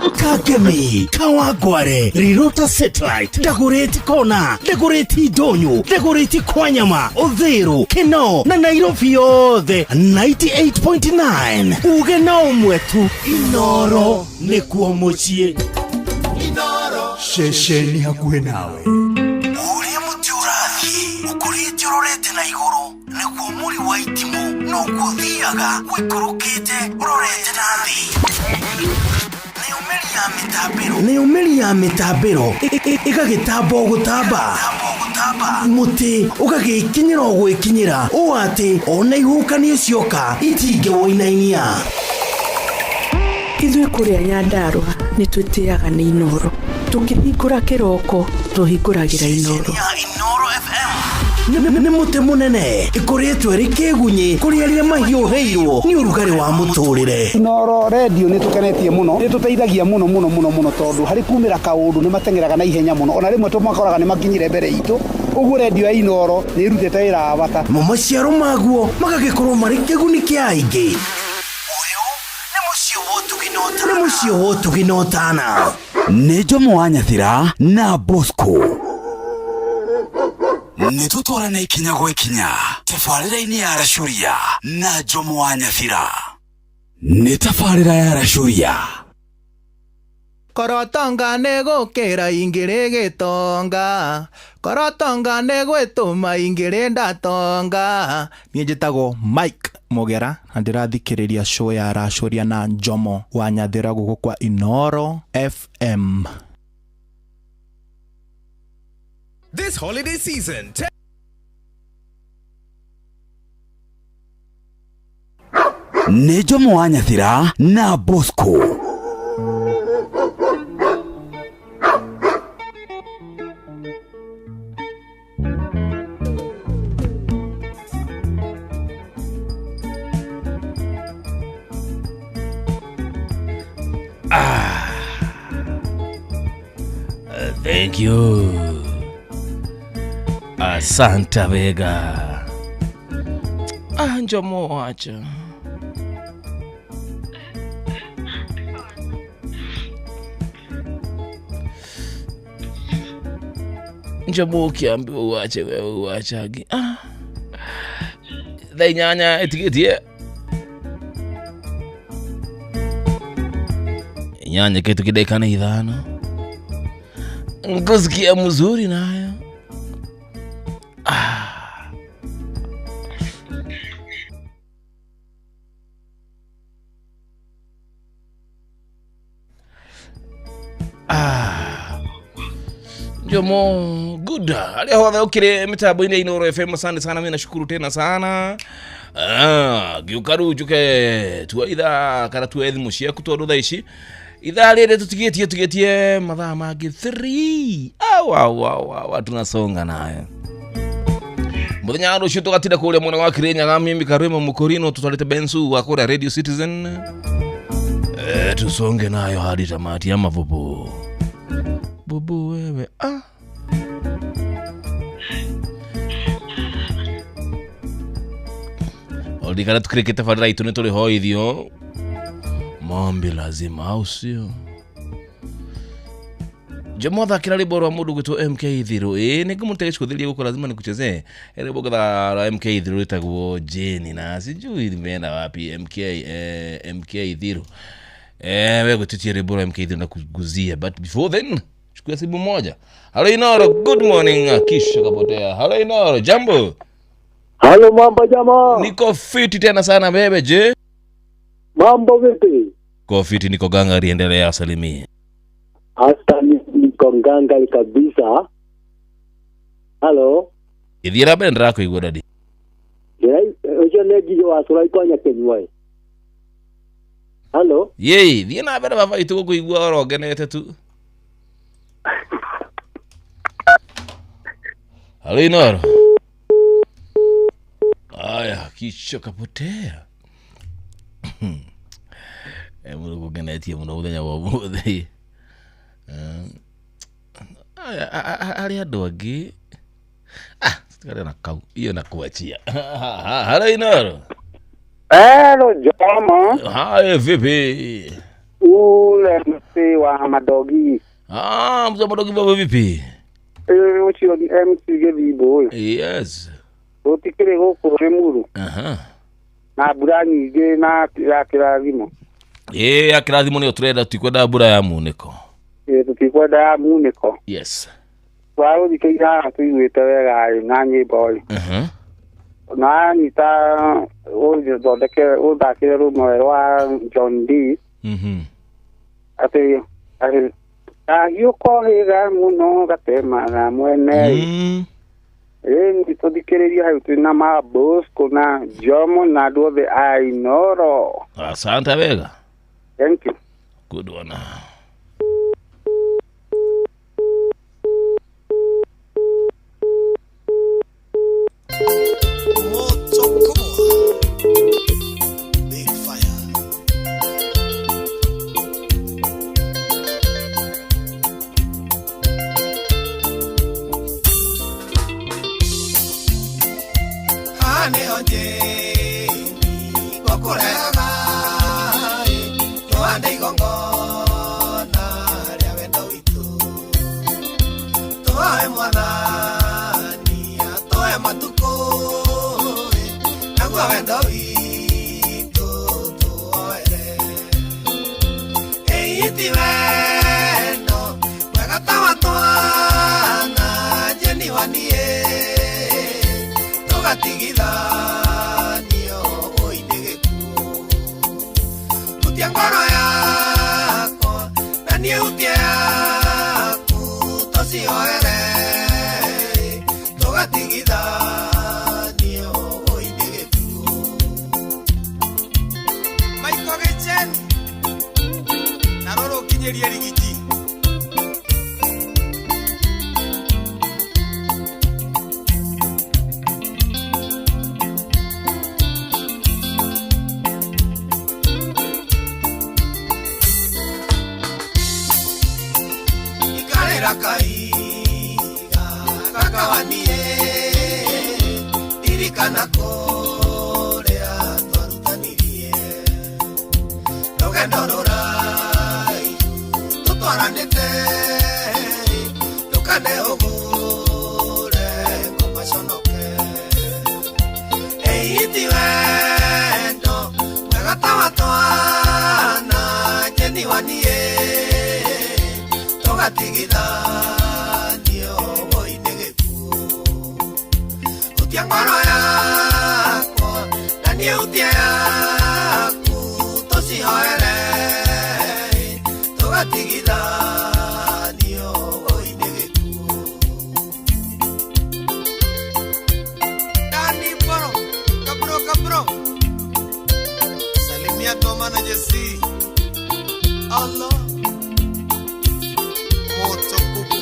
Kangemi, Kawangware, Rirota Satellite, Dagoretti Kona, Dagoretti Ndonyo, Dagoretti Kwanyama, Uthiru, Kinoo na Nairobi yothe 98.9. Uge na ũmwe tu, Inoro nĩkuo mũciĩ. Ceceni hakuhĩ nawe. Ũrĩa mũtĩ ũrathiĩ ũkũrĩte ũrorete na igũrũ nĩguo mũri wa itimũ noguo ũthiaga ũikũrũkĩte ũrorete na thĩ. Nayo mĩri ya mĩtambĩro ĩgagĩtamba o gũtamba, mũtĩ ũgagĩkinyĩra o gwĩkinyĩra ũũ atĩ ona ihuhũkanio cioka itingĩwũinainia. Ithuĩ kũrĩa Nyandarũa nĩ twĩtĩaga nĩ Inooro. Tũkĩhingũra kĩroko tũhingũragĩra Inooro. Ya Inooro FM nĩ mũtĩ mũnene ĩkoretwo ĩrĩ kĩgunyĩ kũrĩ arĩa mahiũhĩirwo nĩ ũrugarĩ wa mũtũrĩre. Inooro redio nĩ tũkenetie mũno, nĩ tũteithagia mũno mũno mũno mũno tondũ harĩ kumĩra kaũndũ nĩ mateng'eraga na ihenya mũno, ona rĩmwe tũmakoraga nĩ makinyire mbere itũ, ũguo redio ya Inooro nĩ ĩrutĩte wĩra wa bata. Mo maciaro maguo magagĩkorwo marĩ kĩguni kĩa aingĩ. Ũyũ nĩ mũciĩ wa ũtugi na ũtana. Nĩ mũciĩ wa ũtugi na ũtana. Nĩ Jomo wa Nyathira na Bosco. Nĩ tũtwarane ikinya gwa ikinya tabarĩra-inĩ ya Racuria na Jomo wa Nyathira. Nĩ tabarĩra ya Racuria. Korotonga nĩ gũkĩra ingĩrĩ gĩtonga, korotonga nĩ gwĩtũma ingĩrĩ ndatonga. Niĩ njĩtagwo Mike Mũgera na ndĩrathikĩrĩria show ya Racũria na Njomo wa Nyathĩra gũkũ kwa Inooro FM. This holiday season, Nĩ Jomo wa Nyathira na Bosco. Thank you. Asante Vega. Ah, Njomo wacha. Njomo ukiambiwa uache wewe uachagi. Ah. Thaa inyanya ĩtigĩtie inyanya kĩtu kĩndagĩka nĩ ithano nkusikia mzuri nayo. Jomo good arĩa hothe ũkĩrĩ mĩtambo-inĩ ya Inooro FM, asante sana, mimi nashukuru tena sana. Ngĩũka rĩu njũke tua ithaa kana tuoe thimũ ciaku tondũ thaa ici ithaa rĩrĩ tũtigĩtie tũtigĩtie mathaa mangĩ 3. Awawawawa, tunasonga nayo muthenya wa rũciũ tũgatinda kũrĩa mwena wa Kirinyaga, mimi Karwemo Mũkũrino tũtwarĩte Bensu wa kũrĩa Radio Citizen. Tusonge nayo hadi tamati ama bubu bubu wewe. Oririkana tukĩrĩkĩte barĩra itũ nĩ tũrĩhoithio mombi lazima, au sio? Jomo thakĩra rwĩmbo rwa mũndũ gwĩtwo MK Thiru. Ĩĩ nĩ ngũmũte gĩcũthĩrie gũkũ, lazima nikuchezee rwĩmbo rwa MK Thiru rwĩtagwo Jane, na sijui limeenda wapi. MK, MK Thiru, we gwĩtĩtie rwĩmbo rwa MK Thiru na kuguzia, but before then chukua simu moja. Halo Inoro, good morning. Kisha kapotea. Halo Inoro, jambo. Halo, mambo jamaa. Niko fiti tena sana bebe, je? Mambo vipi? Niko fiti, niko gangari, endelea salimia. Hata niko ngangari kabisa. Halo. Ithiĩ na mbere ndĩrakũigua dadi. Ũcio nĩ Ngigĩ wa Cũra ikwa Nyakenyua. Halo. Yei, thiĩ na mbere baba itũ gũkũigua oro ngenete tu. Halo Inoro. Aya, kichwa kapotea. Mũndũ gũkenetie mũno mũthenya wa ũmũthĩ. Aya, harĩ andũ angĩ. Sitikare na kau. Hiyo nakuachia. Halo Inoro. Hello Jomo. Haya, vipi? Ule mzee Wa madogi. Ah, mzee wa madogi baba vipi? Ucio ni MC Gĩthimbo ũyũ. Yes. Gũtikĩrĩ gũkũ Rĩmuru. Aha. Na mbura nyingĩ na ya kĩrathimo. Ĩĩ, ya kĩrathimo nĩyo tũrenda, tutikwenda mbura ya munĩko. Ĩĩ, tũtikwenda ya munĩko. Yes. Twagũthikĩire haha tũiguĩte wega ĩ na nyĩmbo ĩ. Aha. Na nyita ũthondeke ũthakĩre rũmwe rwa John D. Mhm. Atĩ kahiũ kohĩga mũno gatemaga mwene. Ĩĩ, nĩ tũthikĩrĩrie hau twĩna ma Bosco na Jomo na andũ othe a Inooro. Asante wega. Thank you. Good one. Big fire. Haha nĩho njĩni ngũkũrehaga ĩ, tũhande igongona rĩa wendo witũ. Tũhoe Mwathani atũhe matukũ ĩ, naguo wendo witũ tũwoere. Ĩĩ ti wendo mwega ta wa twana, Jeni wa niĩ, tũgatigithanio wũi nĩ gĩkuũ. Hutia ngoro yakwa na niĩ hutie yaku, tũcihoere tũgatigithanio wũi nĩ gĩkuũ. Michael Gĩchen na rũrũ ũkinyĩrie rigiji. Ikarĩra kaiga gakawanie, ririkana kũrĩa twarutanirie. Rũgendo rũraihu tũtwaranĩte, ndũkane ũgũre ngoma conoke. Ĩĩ ti wendo mwega ta wa twana, Jeni wa niĩ, tũgatigithanio wũi nĩ gĩkuũ. Hutia ngoro yakwa na niĩ hutie yaku, tũcihoere tũgatigithanio wũi nĩ gĩkuũ. Dani Boro, Kabro Kabro. Salimia Toma na Jesse. Allah. Moto kubwa.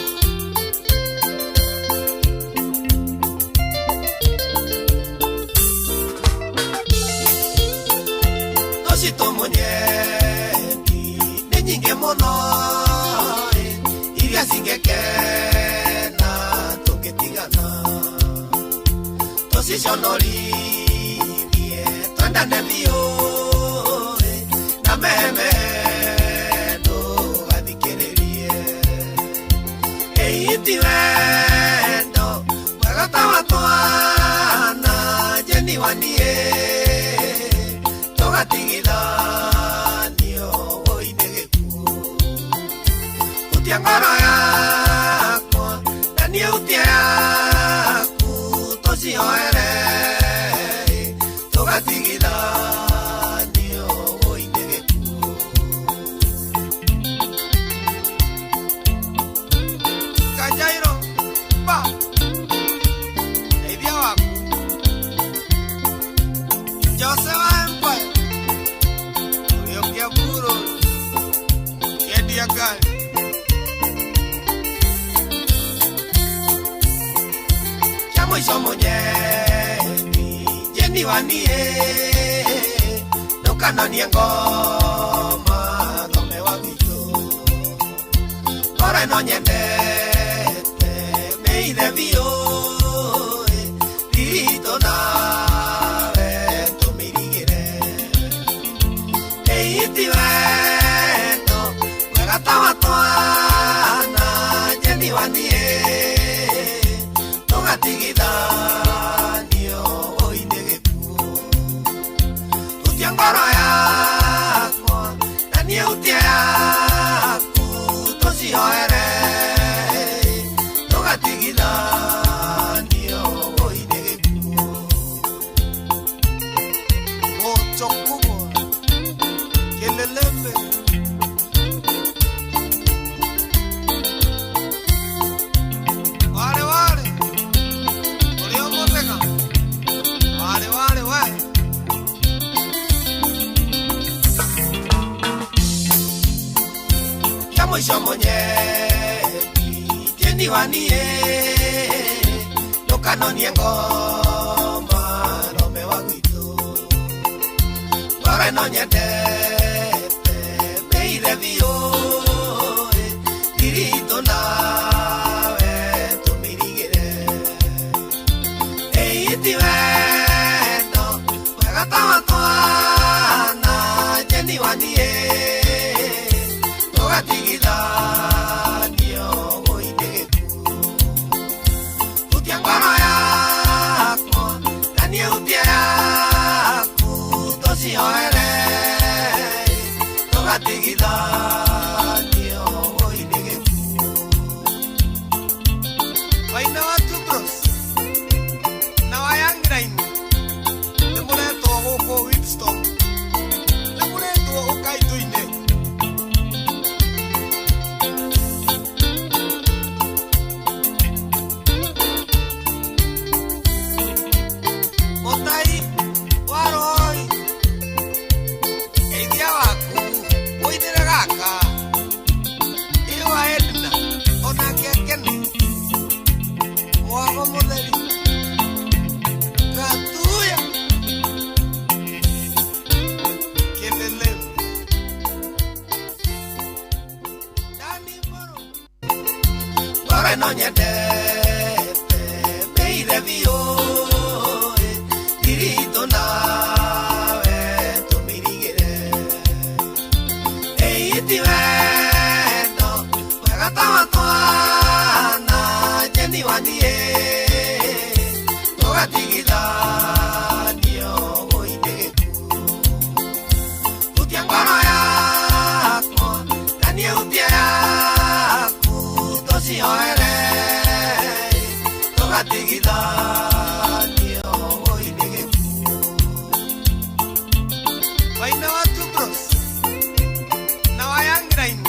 Tũcitũmũnyeni nĩ nyingĩ mũno ĩ, iria cingĩkena tũngĩtigana. Tũciconorithie twendane biũ ĩ, na meme ndũgathikĩrĩrie. Ĩĩ ti wendo mwega ta wa twana, Jeni wa niĩ, tũgatigithanio wũi nĩ gĩkuũ. Hutia ngoro yakwa na niĩ hutie yaku, tũcihoere tũgatigithanio wũi nĩ gĩkuũ. Kajairo, ba. Teithia waku. Jose wa Empire. Ũrĩũkia Buro. Kĩendia ngari. Kĩa mũico mũnyeni, Jeni wa niĩ, ndũkanonie ngoma thome wa gwitũ. Ngoro ĩno nyendete mĩithe biũ ĩ, ritũ nawe tũmĩirigĩre. Ĩĩ ti wendo mwega ta wa twana, Kamũico mũnyendi Jeni wanie Ndũkanonie ngoma Rome wa gwitũ Ngoro ĩno nyendete Mĩire biũ Thiritũ nawe tũmĩrigĩre Ĩĩ ti wendo Wega ta wa twana Jeni wanie Tũgatigithanio gũitĩ gĩkuũ Hutia ngoro yakwa na niĩ hutie yaku tũcioere Tũgatigithanio gũitĩ gĩkuũ Waina wa Two Bros na wa Young Line nĩ mũretwo gũkũ Whipstorm nĩ mũretwo ũkai tũine. Mũtai wa Roy geithia waku mũinĩre gaka ĩ wa Edna onake akene mwago mũtheri gatuya kĩnene Dani Mboro ngoro ĩno nyendete mĩire biũ Thiritũ nawe tũmĩrigĩre Ĩĩ ti wendo wega ta wa twana Jeni wanie Tũgatigithanio gũitĩ gĩkuũ Hutia ngoro yakwa na niĩ hutie yaku tũcioere Tũgatigithanio gũitĩ gĩkuũ Waina wa Two Bros na wa Young Line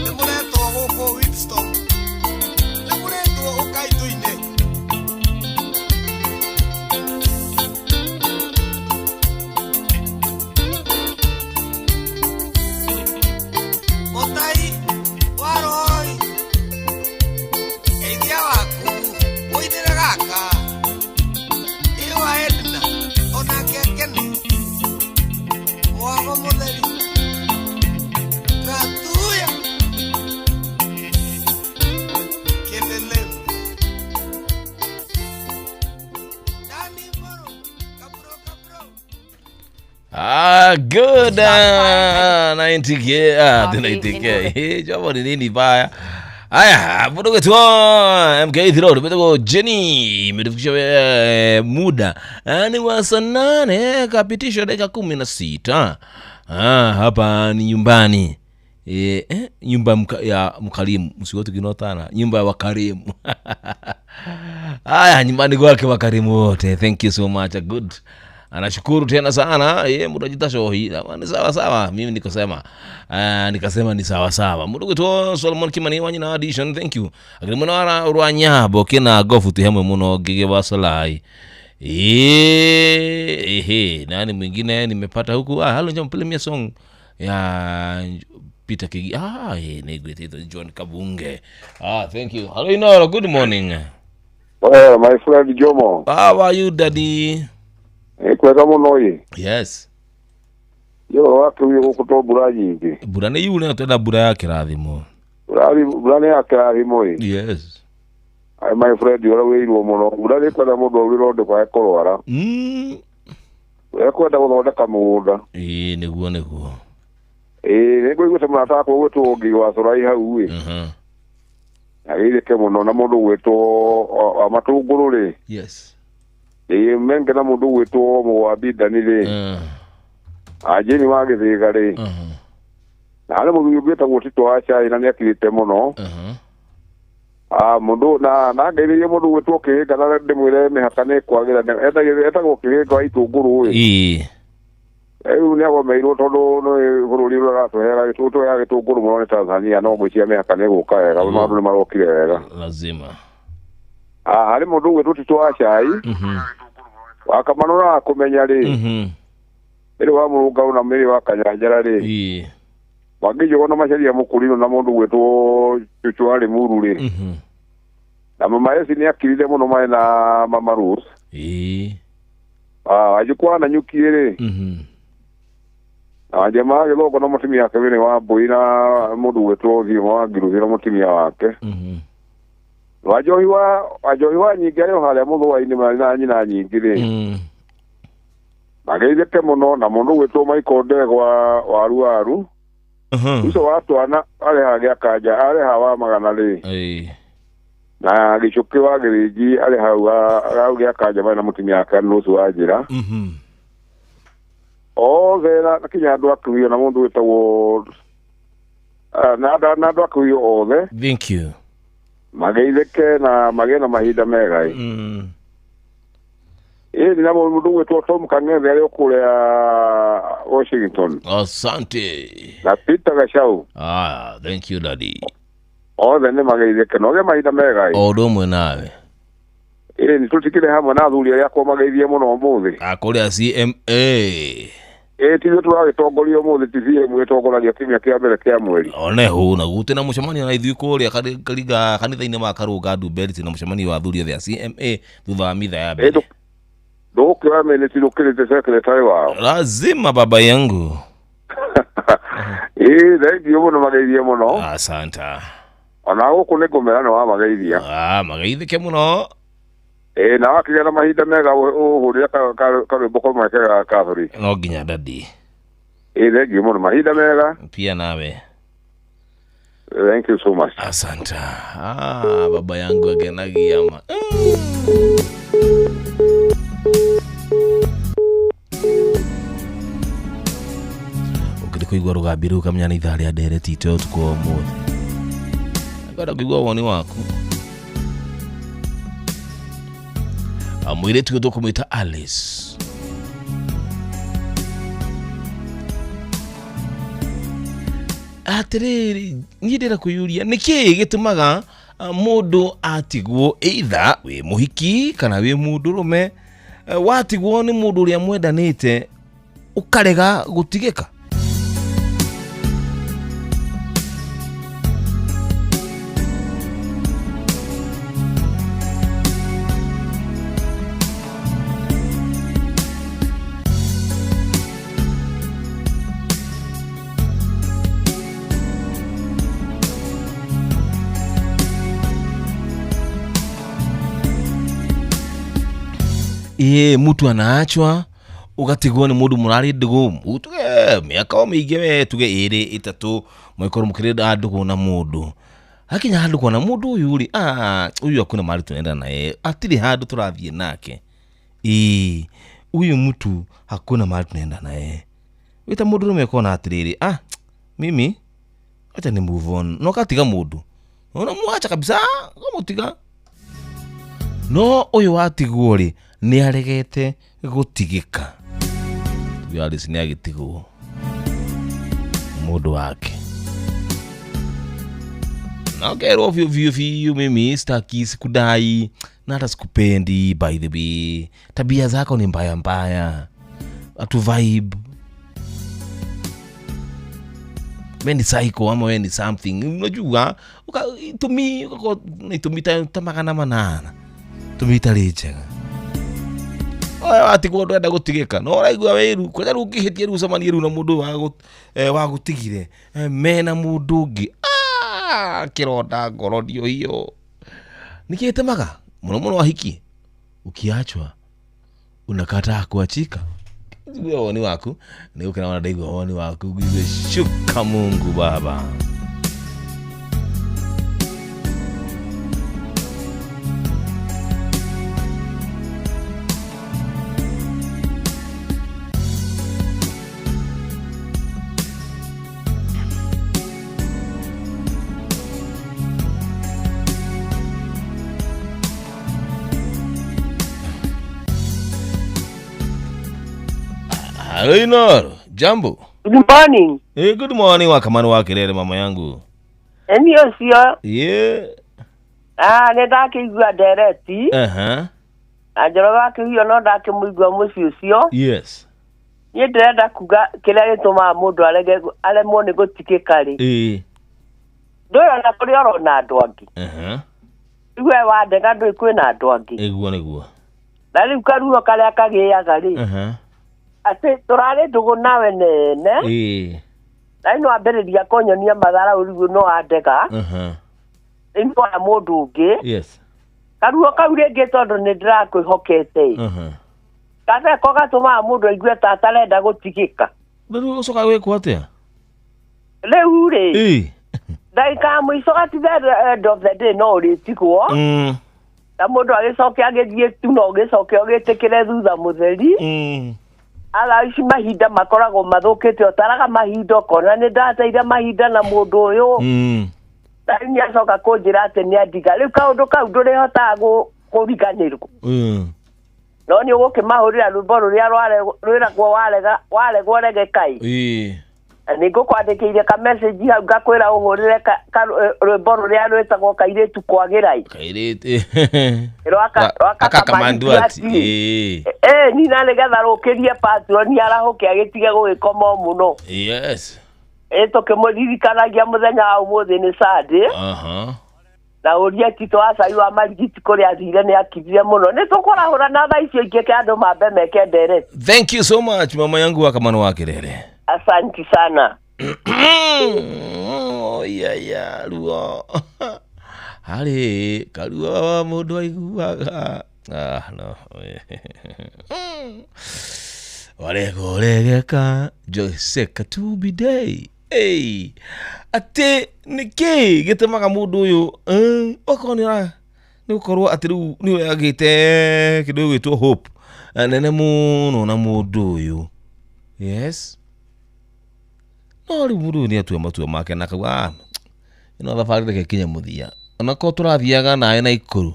nĩ mũretwo gũkũ Whipstorm nĩ mũretwo ũkai tũine. Mũtai wa Roy geithia waku mũinĩre gaka ĩ wa Edna onake akene mwago mũtheri gatuya kĩnene Dani Mboro kabro kabro. Ah, good. 90K. Ah, Coffee 90K. Eh, jambo ni nini baya? Haya, mundu gwitwo MK Thiro betagwo Jenny imetufikisha muda ni wa saa 8 kapitisha dakika 16. Ah, hapa ni nyumbani. Nyumba ya mkarimu msiwote kinotana nyumba ya wakarimu. Haya, nyumbani kwake wakarimu wote. Thank you so much. Good. Anashukuru tena sana. Muda jitashohi. Ni sawa sawa. Mimi nikosema. Nikasema ni sawa sawa. Mundu gwitwo Solomon Kimani wanyi na addition. Thank you. Akiri muno ara rwanyabo kina gofu tuhemwe muno gige wasalai. Ehe, nani mwingine nimepata huku? Ah, halo njoo play me song ya Peter Kigi. Ah, negwete John Kabunge. Ah, thank you. Hello Inoro, good morning. Well, my friend Jomo. How are you, daddy? Kwega muno ĩ. Yes. Yo wakĩuye gũkũ to mbura nyingĩ. Mbura nĩ yure twenda mbura ya kĩrathimo. Mbura nĩ ya kĩrathimo ĩ. Yes. Ai my friend ũrĩa wĩirwo mũno. Mbura nĩ kwenda mũndũ aurĩrwo ndũkae kũrwara. Ũrĩa kwenda gũthondeka mũgũnda. Ĩĩ nĩguo nĩguo. Ĩĩ nĩ ngũiguĩte mũrata wakwa ũgwĩtwo Ngigi wa Corai hau ĩ. Agĩirĩke mũno na mũndũ ũgwĩtwo wa Matũngũrũ rĩ. Yes. Ĩĩ menge na mũndũ ũgwĩtwo Mũgwambi Ndani rĩ. Anjini wa Gĩthĩga rĩ. Na harĩ mũthuri ũngĩ wĩtagwo Tito wa Chai na nĩakirĩte mũno. Ah, mũndũ na ngeithĩrie mũndũ ũgwĩtwo Kĩhĩnga na ndĩmwĩre mĩhaka nĩ kwagĩra etagwo Kĩhĩnga wa Itũngũrũ ĩ. Ĩĩ. Rĩu nĩagomeirwo tondũ nĩ bũrũri ũrĩa ũratũheaga tũheaga gĩtũngũrũ mũno nĩ Tanzania no ngwĩciria mĩhaka nĩ ĩgũka wega maũndũ nĩ marokire wega. Lazima. Ah, harĩ mũndũ ũgwĩtwo Tito wa Chai. Wakamanũra kũmenya rĩ. Mĩrĩ wa Mũrũngarũ na mĩrĩ wa Kanyanjara rĩ. Ĩĩ. Wangĩnjogo na macaria mũkũrino na mũndũ gwĩtwo Cucu warĩ Muru rĩ. Na mama Esi nĩ akirire mũno marĩ na mama Rose. Ĩĩ. Wanjukwa na nyuki rĩ. Na wanjama gĩthongo na mũtumia wake wĩrĩ wa mbũi na mũndũ gwĩtwo Thiũma wa Ngiruthi na mũtumia wake. Wanjohi wa nyingĩ arĩ o harĩa mũthũa-inĩ marĩ na nyina nyingĩ rĩ. Mageithĩke mũno na mũndũ gwĩtwo Michael Ndegwa wa Ruaru. Ucio wa twana arĩ ha gĩa kanja arĩ ha wa magana rĩ. Na gĩcũkĩ wa gĩthĩnji arĩ hau hau gĩa kanja marĩ na mũtumia wake nũsu wa njĩra. Othe na kinya andũ a Kĩhuyo na mũndũ wĩtagwo na andũ a Kĩhuyo othe. Thank you. Mageithĩke na magĩe na mahinda mega. Ĩĩ na mũndũ gwĩtwo Tom Kang'ethe arĩ o kũrĩa Washington. Asante. Na Peter Gachau. Thank you daddy. Othe nĩ mageithĩke na ũgĩe mahinda mega. O ũndũ ũmwe nawe. Ĩĩ nĩ tũtikĩrĩ hamwe na athuri arĩa akwa mageithie mũno ũmũthĩ. Kũrĩa CMA. Ĩĩ ti ithuĩ tũragĩtongoria ũmũthĩ, ti CMA ĩtongoragia kiumia kĩa mbere kĩa mweri. Oneho na gũtirĩ na mũcemanio na ithuĩ kũrĩa karinga kanitha-inĩ wa Karũnga Ndumberi na mũcemanio wa athuri othe a CMA thutha wa mitha ya mbere. Ndũgũkĩoya minutes ũkĩrĩte secretary wao. Lazima baba yangu. Ĩĩ thengiũ mũno mageithie mũno. Asante. Ona gũkũ nĩ ngũmera nĩ wamageithia. Mageithĩke mũno. Ĩĩ na wakĩgĩa na mahinda mega ũhũrĩre karwĩmbo kamwe kega Catholic. No nginya daddy. Ĩĩ thengiũ mũno mahinda mega. Pia nawe. Thank you so much. Asante. Baba yangu agenagia ma. Ũkĩrĩ kũigua rũgambi rũu kamenya nĩ ithaa rĩa ndereti itũ ya ũtukũ wa ũmũthĩ. Ngwenda kũigua woni waku. Mũirĩtu ũyũ tũkũmwĩta Alice. Atĩrĩrĩ, niĩ ndĩrenda kwĩyũria nĩkĩĩ gĩtũmaga mũndũ atigwo either wĩ mũhiki kana wĩ mũndũrũme, watigwo nĩ mũndũ ũrĩa mwendanĩte ũkarega gũtigĩka. Ĩĩ mtu anaachwa ugatigwo nĩ mũndũ mũrarĩ ndũgũ tuge mĩaka o mĩingĩ we tuge ĩrĩ ĩtatũ mũgĩkorwo mũkĩrĩ ndũgũ na mũndũ hakinya handũ kuona mũndũ ũyũ rĩ ũyũ hakuna mahali tunaenda naye, hatirĩ handũ tũrathiĩ nake. Ĩĩ huyu mtu hakuna mahali tunaenda naye. Wĩta mũndũrũme ũkona atĩrĩrĩ, mimi acha ni move on, no katiga mũndũ unamwacha kabisa ũkamũtiga. No ũyũ watigwo rĩ nĩ aregete gũtigĩka. Tuge Alice nĩ agĩtigwo mũndũ wake. Na ũkerwo biũ biũ biũ, mimi sitaki, sikudai na hata sikupendi, by the way tabia zako ni mbaya mbaya, atu vibe, we ni psycho ama we ni something, unajua itumi itumi ta 800 tumi itarĩ njega. Oya watigwo ndwenda gũtigĩka no ũraigua wĩru kwanja rĩu ũngĩhĩtia rĩu ũcemanie rĩu na mũndũ wa gũtigire mena mũndũ ũngĩ kĩronda ngoro ndio hiyo. Nĩkĩ gĩtũmaga mũno mũno wahiki ukiachwa unakataa kuachika? Ndio woni waku nĩ gũkena ona ndaigua woni waku ngiuge shuka Mungu Baba. Hello Inoro, jambo. Good morning. Hey, good morning wakamani wa kelele mama yangu. Eni ocio. Yeah. Nĩ ndakĩigua ndereti. Na Njoroge akĩigua no ndakĩmũigua mũciĩ ũcio. Yes. Niĩ ndĩrenda kuga kĩrĩa gĩtũmaga mũndũ arege aremwo nĩ gũtigĩka rĩ. Ndũĩ ona kũrĩa ũrona andũ angĩ. Rĩu we wandega ndũĩ kwĩna andũ angĩ. Ĩguo nĩguo. Na rĩu karuo karĩa kagĩaga rĩ. Atĩ tũrarĩ ndũgũ nawe nene. Na rĩu nĩwambĩrĩria kũnyonia matharau rĩu no wandega. Rĩu nĩwoya mũndũ ũngĩ. Yes. Karuo kau rĩngĩ tondũ nĩ ndĩrakwĩhokete. Gabeko gatũmaga mũndũ aigue ta atarenda gũtigĩka. Rĩu ũcokaga gwĩkwo atĩa? Rĩu rĩ. Ndagĩka ya mũico at the end of the day no ũrĩtigwo. Na mũndũ agĩcoke agĩthiĩ tu no ũgĩcoke ũgĩtĩkĩre thutha mũtheri. Ala ici mahinda makoragwo mathũkĩte ũtaraga mahinda ũkona nĩ ndateire mahinda na mũndũ ũyũ. Na rĩu nĩacoka kũnjĩra atĩ nĩandiga. Rĩu kaũndũ kau ndũrĩhotaga kũriganĩrwo. No nĩ ũgũkĩmahũrĩra rwĩmbo rũrĩa rwĩragwo waregwo regekai. Nĩ ngũkwandĩkĩire ka message hau ngakwĩra ũhũrĩre rwĩmbo rũrĩa rwĩtagwo kairĩtu kwagĩrai. Kairĩtu. Rwa Kakamanduati. Nina nĩgetha rũkĩrie patron arahũke agĩtige gũgĩkoma mũno. Yes. Tũkĩmũririkanagia mũthenya wa ũmũthĩ nĩ Sunday. Na ũria Tito wa cai wa marigiti kũrĩa athire nĩ akirire mũno. Nĩ tũkũrahũra na thaa icio ingĩ ke andũ mambe meke ndereti. Thank you so much mama yangu wa Kamano wa Kirere. Asante sana. Oh yeah ruo. Harĩ karuo mũndũ aiguaga. Ah no. Waregwo regeka Jose Katubi Day. Hey, atĩ nĩkĩ gĩtũmaga mũndũ ũyũ okorwo nĩ gũkorwo atĩ rĩu nĩwe agĩte kĩndũ gĩgwĩtwo hope nene mũno na mũndũ ũyũ. Yes. No rĩu mũndũ ũyũ nĩ atua matua make na akauga ĩno thabarĩ reke ĩkinye mũthia. Onakorwo tũrathiaga nawe na Ikuru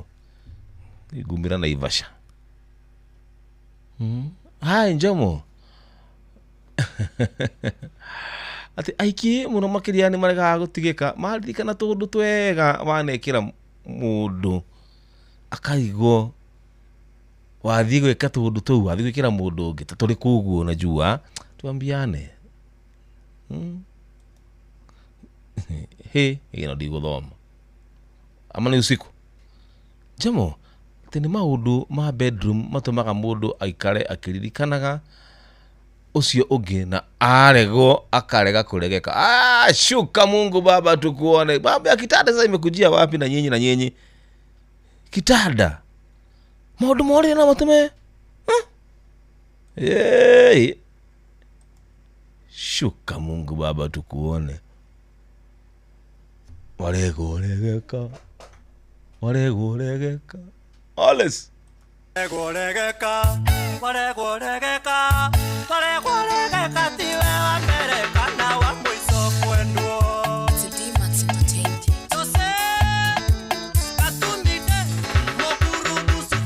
ngumĩra Naivasha. Hi Njomo. Atĩ aingĩ mũno makĩria nĩ maregaga gũtigĩka maririkana tũũndũ twega wanekĩra mũndũ akaigwo wathiĩ gwĩka tũũndũ tũu wathiĩ gwĩkĩra mũndũ ũngĩ ta tũrĩ kũguo najua tuambiane. He ĩno ndigũthoma ama nĩ usiku. Njomo atĩ nĩ maũndũ ma bedroom matũmaga mũndũ aikare akĩririkanaga ũcio ũngĩ na aregwo akarega kuregeka. Ah, shuka Mungu Baba tukuone. Baba ya kitanda sasa imekujia wapi na nyinyi na nyinyi? Kitanda. Maũndũ morĩ na matũme. Hey. Shuka Mungu Baba tukuone. Waregwo regeka. Waregwo regeka. Alles. Waregwo regeka. Waregwo regeka. Waregwo regeka tiwe wa mbere kana wa mũico kwendwo. Jose Katumbi mũkurubucu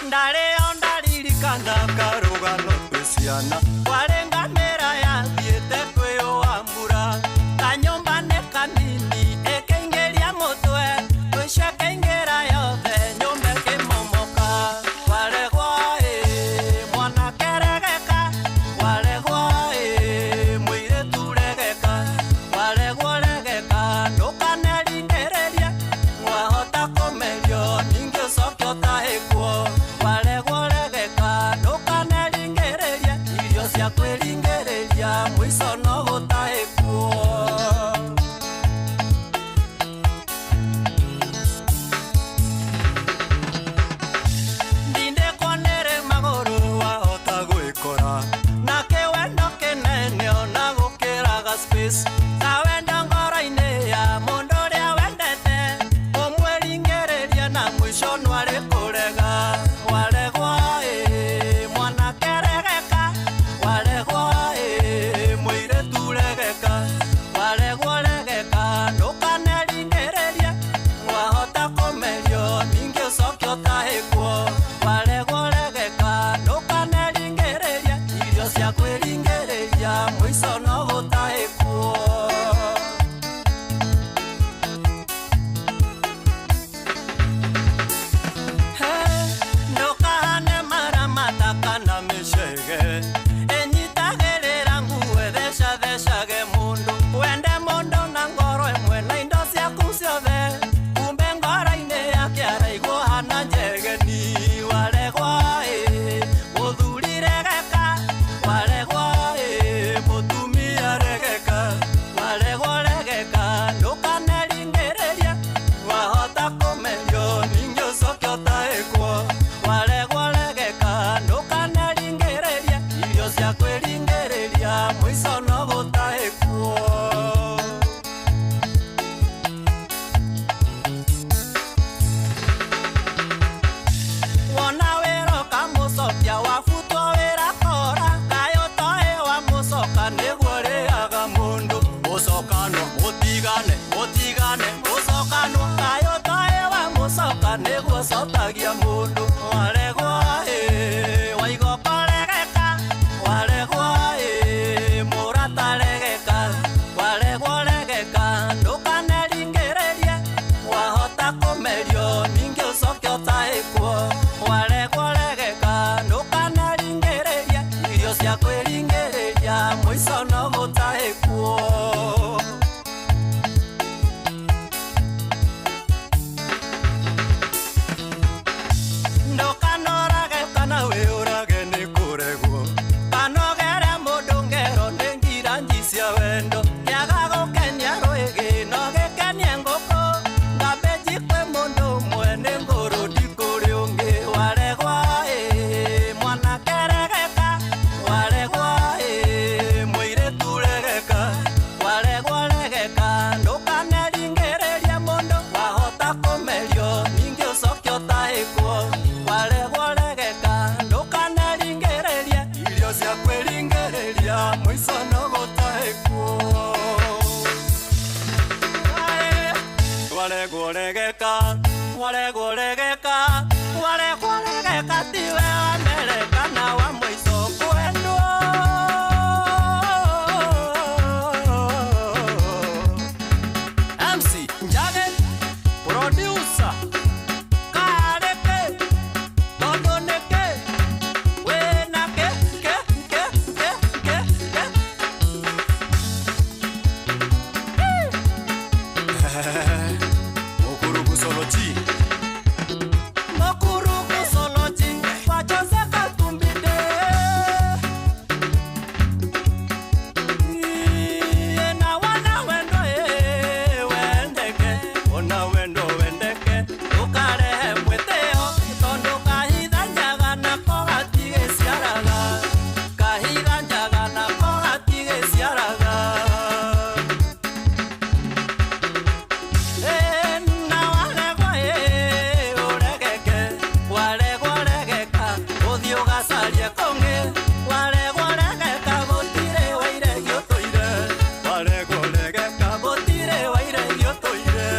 ndarĩo ndaririkana karũgano twĩ ciana. Kwarĩ ngamĩra yathiĩte kwĩyũa mbura kanyũmba nĩ kanini ĩkĩingĩria mũtwe tũico ĩkĩingĩra yothe nyũmba ĩkĩmomoka. Waregwo ĩ mwanake regeka, waregwo ĩ mũirĩtu regeka, waregwo regeka ndũkaneringĩrĩrie wahota kũmerio ningĩ ũcoke ũtahĩkwo. Waregwo regeka ndũkaneringĩrĩrie irio Waregwo regeka, waregwo regeka, waregwo regeka tiwe wa mbere kana wa mũico kwendwo. MC Njage producer kareke tondu nĩkĩ wĩna kĩ kĩ kĩ kĩ kĩ kĩ. Mokurugusoloji Mokurugusoloji wa Jose Katumbi de. Na wana wendo wendeke, ona wendo wendeke, ukarehe mwĩtĩo tondu kahinda njaga nako gatigĩciaraga, kahinda njaga nako gatigĩciaraga. Na waregwo ũregeke, waregwo regeka, ũthiĩ ũgacarie kũngĩ, waregwo regeka gũtirĩ wairegio tũire, waregwo regeka gũtirĩ wairegio tũire.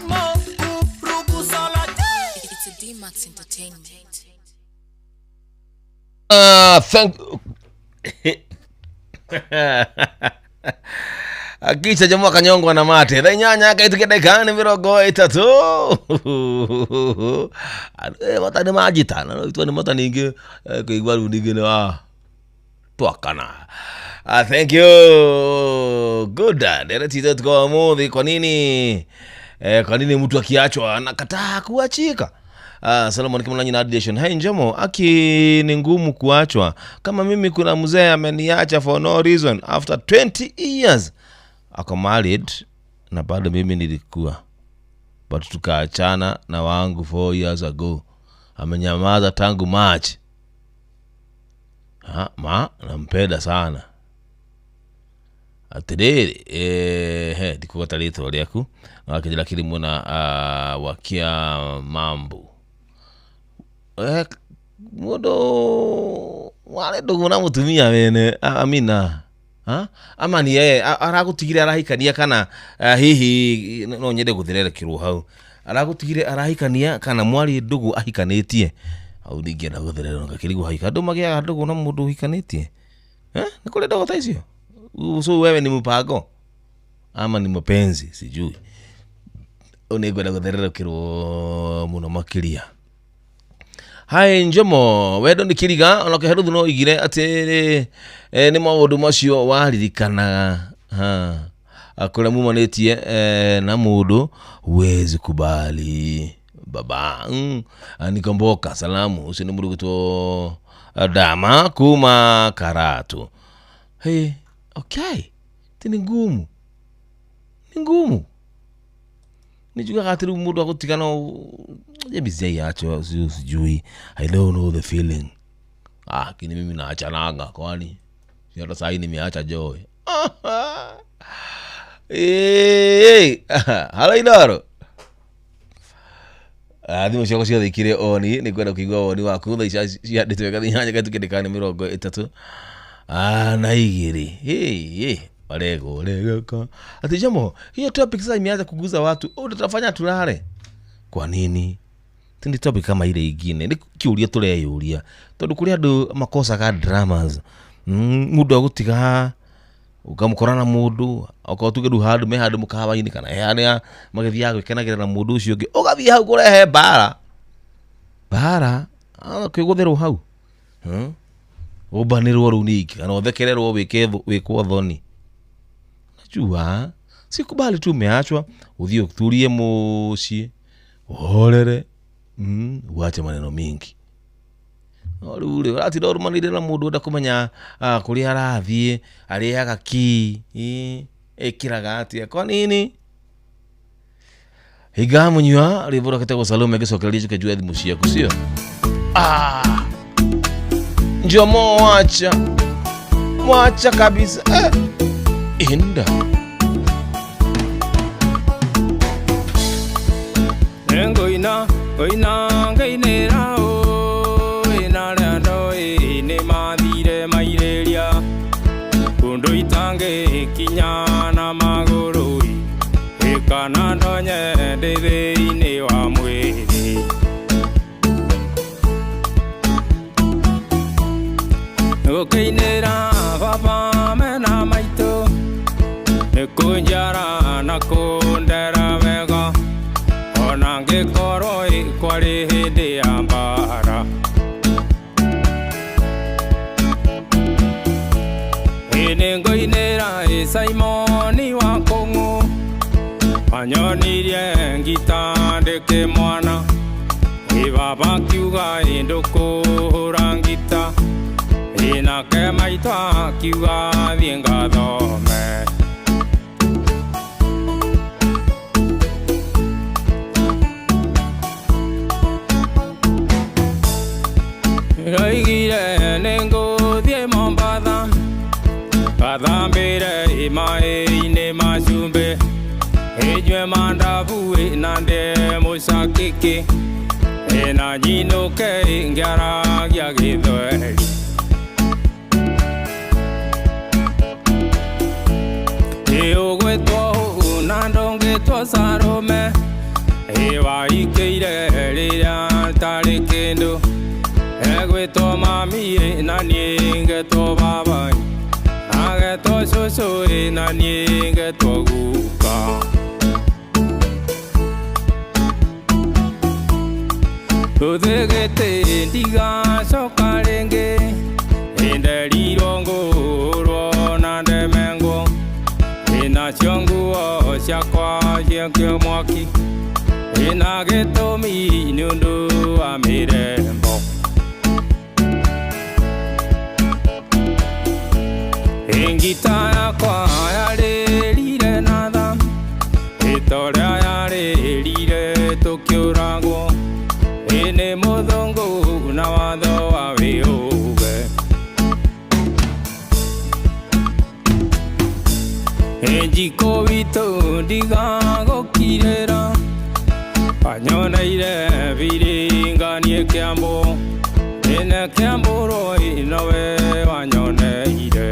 Mokurugusoloji. It's a D-Max Entertainment. Thank akicha jamaa kanyongwa na mate thaa inyanya kaitukia ndagĩka nĩ mĩrongo ĩtatũ. Mata nĩ manjita na no itua nĩ mata ningĩ kũigua rĩu ningĩ nĩ wa twakana. Thank you good. Ndereti zetu kwa muthi, kwa nini kwa nini mtu akiachwa anakataa kuachika? Solomon Kimulanyi na Addition. Hey Njomo, aki ni ngumu kuachwa. Kama mimi kuna mzee ameniacha for no reason after 20 years. Ako married na bado mimi nilikuwa. But tukaachana na wangu 4 years ago. Amenyamaza tangu March. Ha, ma nampenda sana. Atiriri ndikugwata ritwa riaku na wakĩnjĩra kĩrimũ na wakia mambu mũndũ warĩ ndũgũ na mũtumia wene amina ha? Ama ni yeye aragũtigire arahikania kana hihi no nyende gũthererekĩrwo hau aragũtigire arahikania kana mwarĩ ndũgũ ahikanĩtie hau ndingĩenda gũthererwo ngakĩrigwo haika andũ magĩaga ndũgũ na mũndũ ũhikanĩtie nĩ kũrĩ ndũgũ ta icio. So wewe ni mpango ama ni mapenzi sijui. Nĩngwenda gũthererũkĩrwo mũno makĩria. Hai Njomo, wendo nĩ kĩriga ona kĩheruthu no igire atĩ nĩ maũndũ macio waririkanaga kũrĩa mumanĩtie na mũndũ huwezi kubali baba. Nikomboka salamu ũcio nĩ mũndũ ũgwĩtwo Dama kuma Karatu. Hey, okay, ti nĩ ngumu, nĩ ngumu nijugaga atĩ rĩu mũndũ agũtiga no jebisiaiacho sijui. I don't know the feeling. Lakini mimi naachananga kwani si hata sahi nimeacha Joy. Halo Inoro. Thimũ ciakwa ciothe ikĩrĩ oni nĩ ngwenda kũigua woni waku thaa ici ciandĩtwo wega inyanya gatukĩndĩka nĩ mĩrongo ĩtatũ na igĩrĩ. Hey, waregwo regeka ati Jomo, hiyo topic sasa imeanza kuguza watu, utafanya tulale kwa nini? Tindi topic kama ile ingine ni kiuria tureyuria tondu kuri andu makosaga dramas. Mundu agutiga ukamukora na mundu okorwo tuge riu handu me handu mukahawa-inĩ kana he harĩa magĩthiaga gwĩkenagĩra na mundu ũcio ũngĩ ũgathiĩ hau kũrehe mbara mbara kwĩgũthĩrwo hau ũmbanĩrwo rĩu ningĩ kana ũthekererwo wĩkwo thoni. Najua sikubali tu umeachwa uthiĩ ũturie mũciĩ ũhorere uache maneno mingi. No rĩu rĩ ũratinda ũrũmanĩire na mũndũ ũrenda kũmenya kũrĩa arathiĩ arĩaga kĩ ĩkĩraga atĩa kwa nini. Hinga mũnyua rwĩmbo rwakĩtagwo Salome ngĩcokereria njoke njoe thimũ ciaku sio. Njomo wacha mwacha kabisa inda Ngoina ngoina ngainera o ina rando ine ma Nĩgũkĩinĩra baba mena maitũ Nĩkũnjara na kũndera wega Ona ngĩkorwo kwarĩ hĩndĩ ya mbara Nĩngũinĩra Simoni wa Kũng'ũ Anyonirie ngita ndĩkĩ mwana Baba kiuga ndũkũhũra ngita Nake maitũ akiuga thiĩ ngathome Ndoigire nĩngũthiĩ Mombatha Ngathambĩre maĩ-inĩ ma cumbĩ Ĩnyue mandabu na ndĩe mũcakĩkĩ Na nyinũke ngĩaragia Gĩthweri Ũgwĩtwo ũũ na ndũngĩtwo Sarũme Waikĩire rĩrĩa ntarĩ kĩndũ Egwĩtwo mami na niĩ ngetwo baba Agetwo cũcũ na niĩ ngetwo guka Tũthĩgĩte ndigacoka rĩngĩ Nderirwo ngũrwo na ndemengwo Nacio nguo ciakwa ciakio mwaki Na gĩtũmi nĩ ũndũ wa mĩrembo Ngita yakwa yarĩrire na tha Ĩtorĩa yarĩrire tũkĩũragwo Nĩ mũthũngũ na watho wa wĩũge Njiko witũ ndigagũkirĩra Wanyoneire biringanie Kĩambu Ĩne Kĩambu rũĩ nowe wanyoneire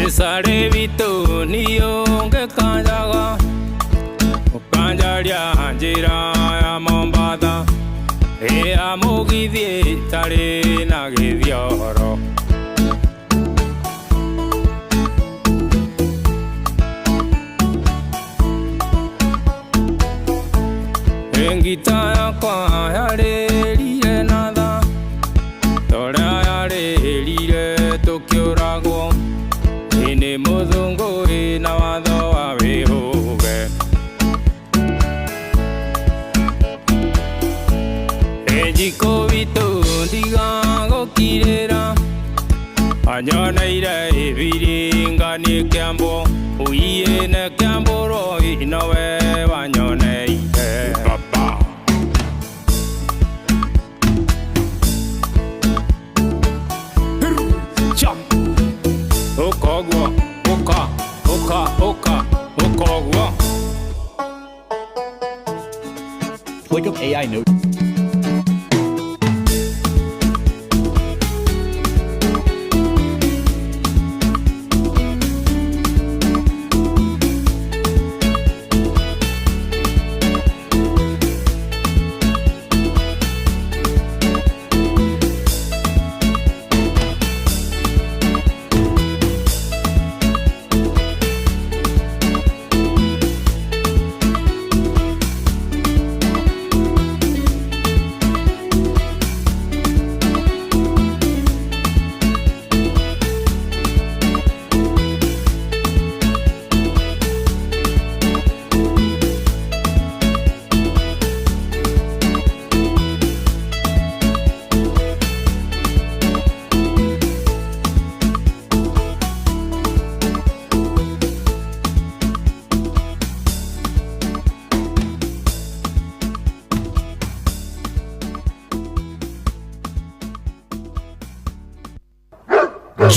Ĩcarĩ witũ niũngĩkanjaga Ũkanjaria njĩra ya Mombatha Ya mũgithi ĩtarĩ na gĩthioro Ngita yakwa yarĩrire na tha Torĩa yarĩrire tũkĩũragwo Nĩ mũthũngũ na watho wa wĩhũge Njiko witũ ndigagũkirĩra Anyoneire ibiringanie Kĩambu Ũiĩne Kĩambu rũĩ nowe wanyoneire Baba Cha Ũka ũguo ũka ũka ũka ũka ũguo Wake up AI note.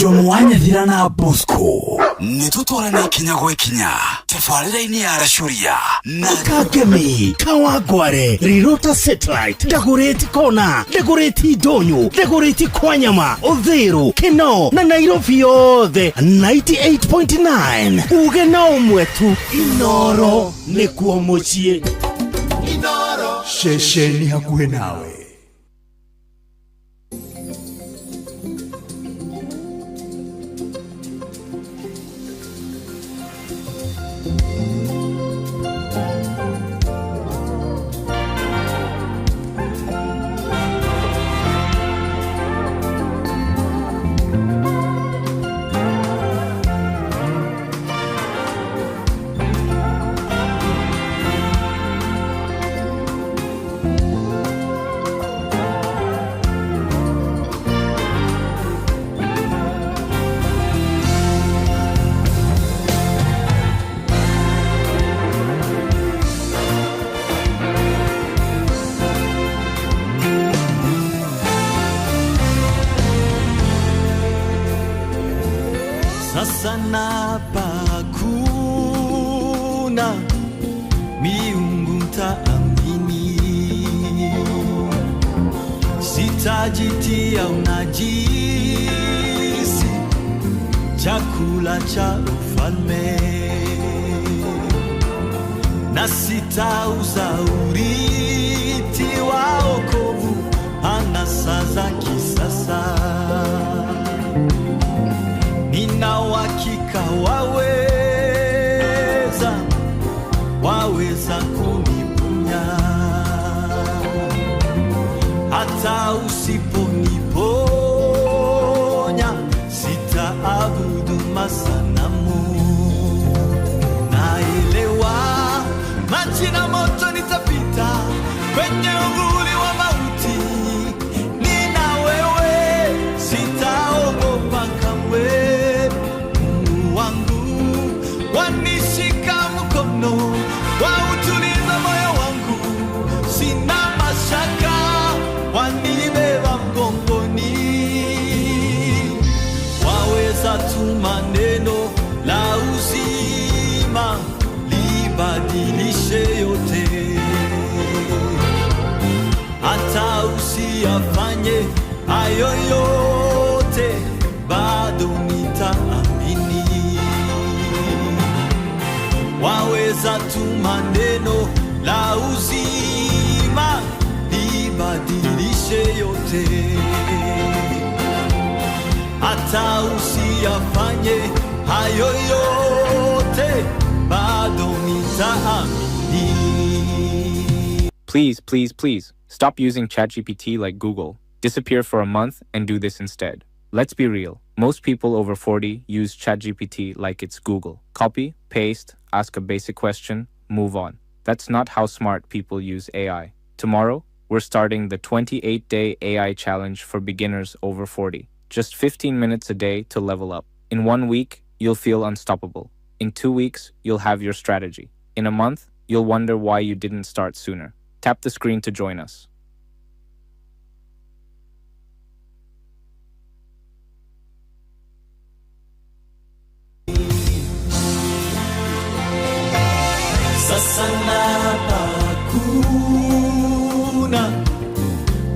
Jomo wa Nyathira na Bosco nĩ tũtwarane ikinya gwa ikinya tabarĩra-inĩ ya Racuria na Kangemi, Kawangware, Rirota Satellite, Dagoretti Kona, Dagoretti Ndonyo, Dagoretti Kwanyama, Uthiru, Kinoo na Nairobi yothe 98.9. Uge na ũmwe tu, Inoro nĩkuo mũciĩ. Ceceni hakuhĩ nawe. Sasa napa hakuna miungu ntaamini, sitajitia unajisi, chakula cha ufalme, na sitauza urithi wa wokovu anasa za kisasa. Nina uhakika waweza, waweza kuniponya, hata usiponiponya sitaabudu masanamu. Naelewa maji na moto nitapita kwenye uvuli wa mauti, nina wewe sitaogopa kamwe. Mungu wangu wanishika mkono, wautuliza moyo wangu, sina mashaka, wanibeba mgongoni. Waweza tu maneno la uzima libadilishe yote, hata usiyafanye hayo yote bado nitaamini. Waweza tu maneno la uzima libadilishe yote, hata usiyafanye hayo yote bado nitaamini. Please, please, please, stop using ChatGPT like Google. Disappear for a month and do this instead. Let's be real. Most people over 40 use ChatGPT like it's Google. Copy, paste, ask a basic question, move on. That's not how smart people use AI. Tomorrow, we're starting the 28-day AI challenge for beginners over 40. Just 15 minutes a day to level up. In 1 week, you'll feel unstoppable. In 2 weeks, you'll have your strategy. In a month, you'll wonder why you didn't start sooner. Tap the screen to join us. Sasa napa hakuna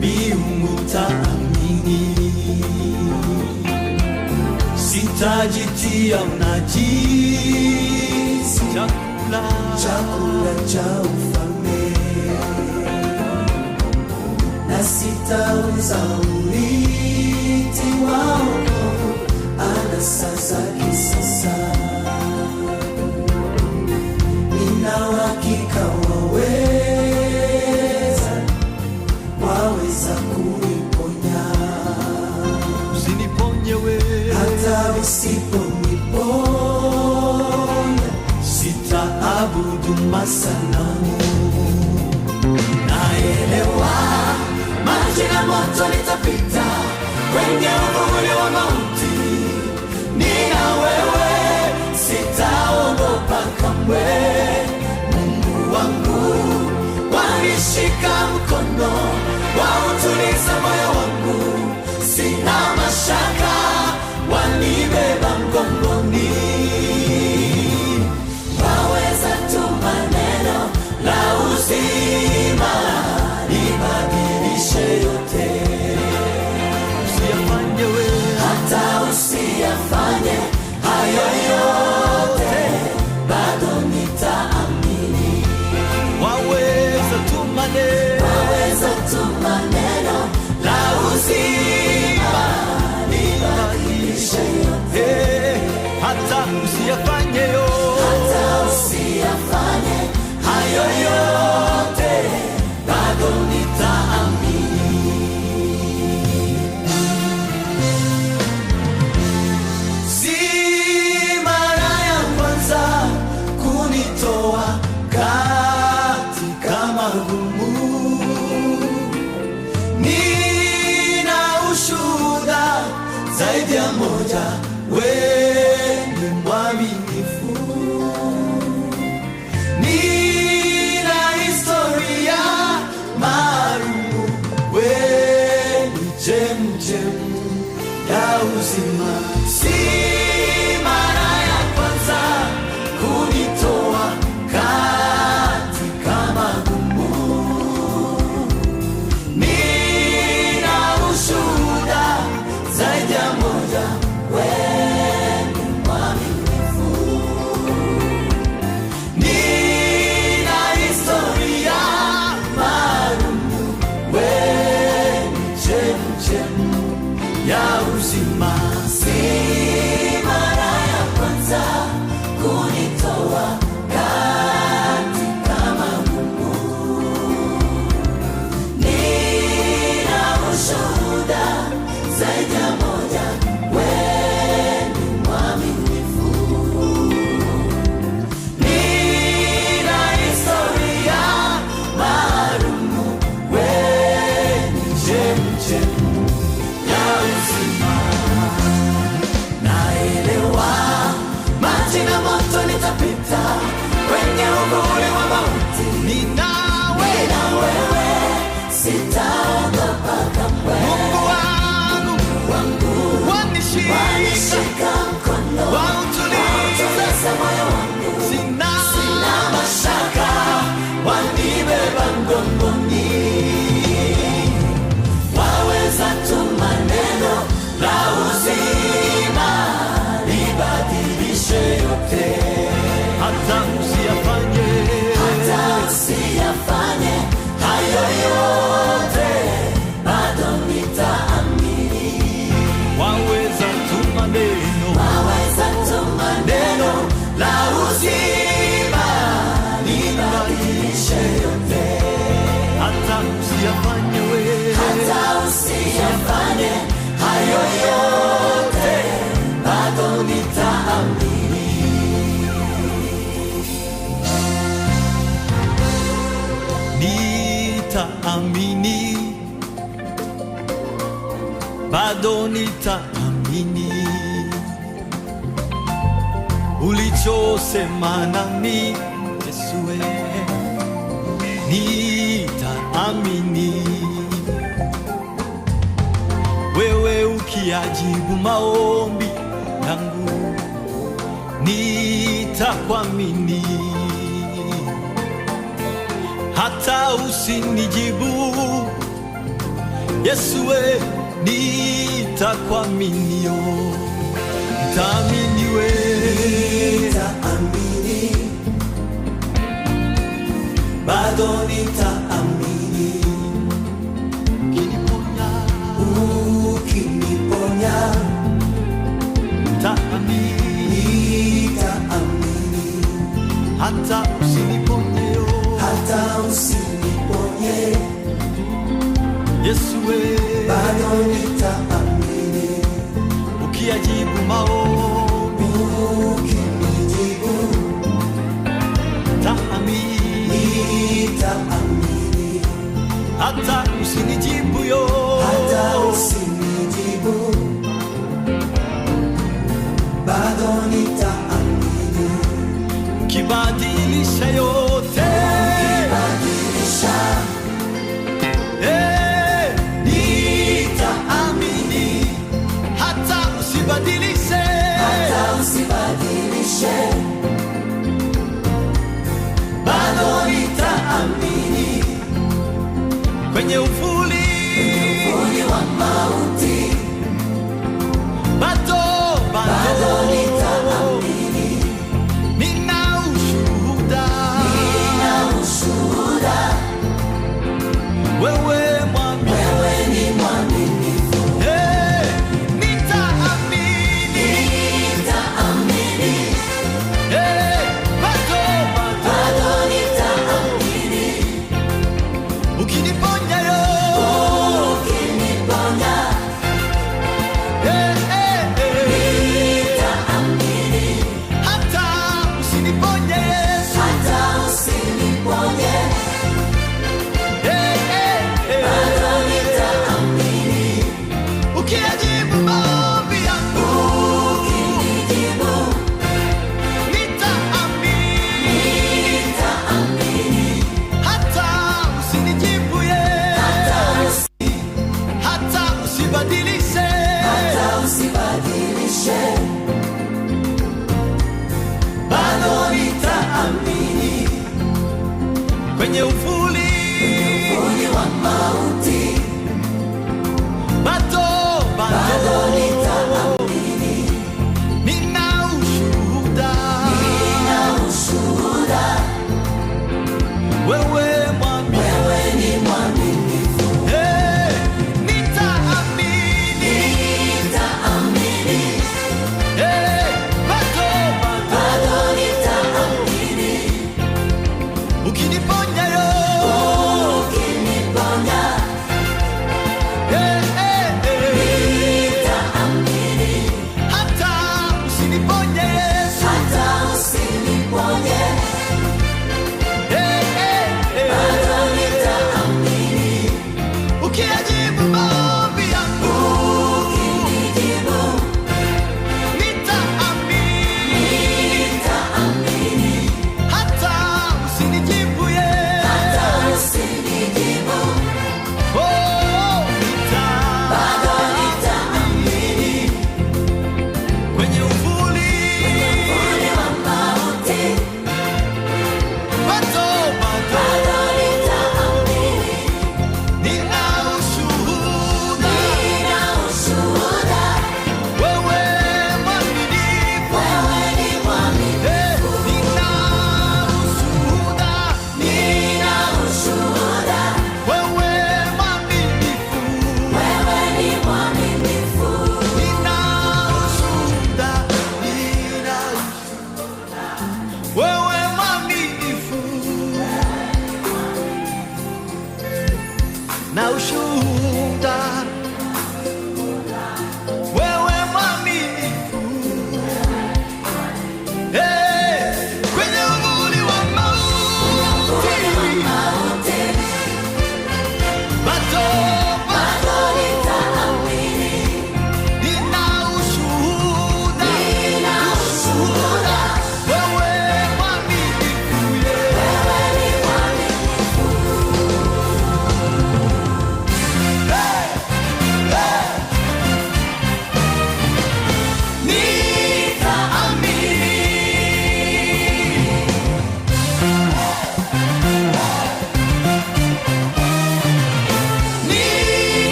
miungu taamini, sitajitia unajisi, chakula cha ufalme, na sitauza urithi wa wokovu anasa za kisasa. Nina uhakika waweza, waweza kuniponya, usiniponye wewe, hata usiponiponya sitaabudu masanamu. Naelewa maji na moto nitapita kwenye uvuli wa mauti, nina wewe sitaogopa kamwe. Mungu wangu wanishika mkono, wautuliza moyo wangu, sina mashaka, wani Nina wewe, sitaogopa kamwe. Mungu wangu wanishika mkono, wautuliza moyo wangu. Sina mashaka, wanibeba mgongoni. Waweza tu maneno la uzima libadilishe yote. Hata usiyafanye, hata usiyafanye hayo yote, bado nitaamini. Waweza tu maneno, waweza tu maneno la uzima libadilishe yote. Hata usiyafanye wewe, hata usiyafanye hayo yote, bado nitaamini. Nitaamini, bado nitaamini ulichosema nami Yesu, nitaamini. Wewe ukiajibu maombi yangu nitakuamini, hata usinijibu Yesu, nitakuamini. Nitaamini we, nitaamini, bado nitaamini. Ukiniponya, ukiniponya, nitaamini, nitaamini, hata usiniponye, hata usiniponye Yesu, bado nitaamini. Ukiajibu maombi, ukinijibu, nitaamini, nitaamini, hata usinijibu yo, hata usinijibu, bado nitaamini. Ukibadilisha yote, ukibadilisha, nitaamini, hata usibadilishe, hata usibadilishe, bado nitaamini. Kwenye uvuli, kwenye uvuli wa mauti, bado, bado nitaamini. Nina ushuhuda, nina ushuhuda, wewe mwaminifu, wewe ni mwaminifu. Hey, nitaamini, nitaamini, hey, bado, bado, bado nitaamini. Ukiniponya yo, ukiniponya, hey, hey, hey, nitaamini, hata usiniponye Yesu, hata usiniponye, hey, hey, hey, bado nitaamini. Ukiajibu maombi yangu, ukinijibu, nitaamini, nitaamini, hata usinijibu Yesu, hata usibadilishe, hata usibadilishe, bado nitaamini. Kwenye uvuli, uvuli wa mauti, bado, bado nitaamini. Nina ushuhuda, nina ushuhuda, wewe mwaminifu, wewe ni mwaminifu. Hey, nitaamini, nitaamini, hey, bado, bado, bado nitaamini. Ukiniponya yo, ukiniponya,